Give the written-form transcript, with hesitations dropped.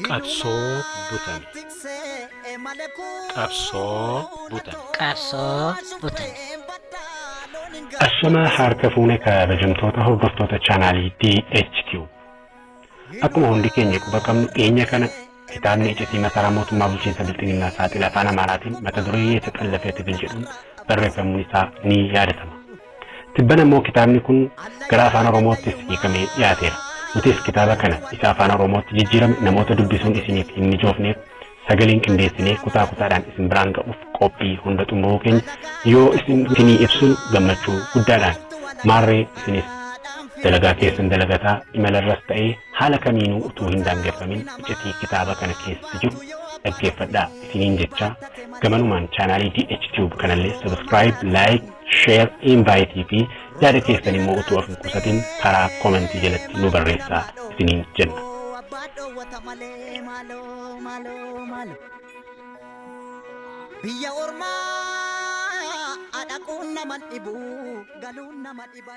Qabsoo butame. Qabsoo butame. Qabsoo butame. Ashamaa harka fuune kabajamtoota hordoftoota chaanaalii DHQ. Akkuma hundi keenya quba qabnu, dhiyeenya kana kitaabni iccitii masaraa mootummaa bulchiinsa Bilxiginnaa saaxila afaan Amaaraatiin mata duree "የተጠለፈ ትግል" jedhuun barreeffamuun isaa ni yaadatama. Tibbana immoo kitaabni kun gara afaan Oromoottis hiikamee dhiyaateera. Nutis kitaaba kana isa afaan Oromootti jijjiirame namoota dubbisuun isiniif hin mijoofneef sagaleen qindeessinee kutaa kutaadhaan isin biraan ga'uuf qophii hunda xumuruu keenya yoo isinii ibsuun gammachuu guddaadhaan. Maarree isinis dalagaa keessan dalagataa, imalarras ta'ee haala kamiinuu utuu hin daangeffamin iccitii kitaaba kana keessa jiru dhaggeeffadhaa isiniin jechaa, gamanumaan chaanaalii DH Tube kanallee subscribe, like, share, invite fi yaada keessan immoo utuu of hin qusatin karaa koomentii jalatti nu barreessaa isiniin jenna. Abbaa dhoowwata malee, maaloo maaloo maaloo. Biyya ormaa dhaquun nama dhibu, galuun nama dhiba.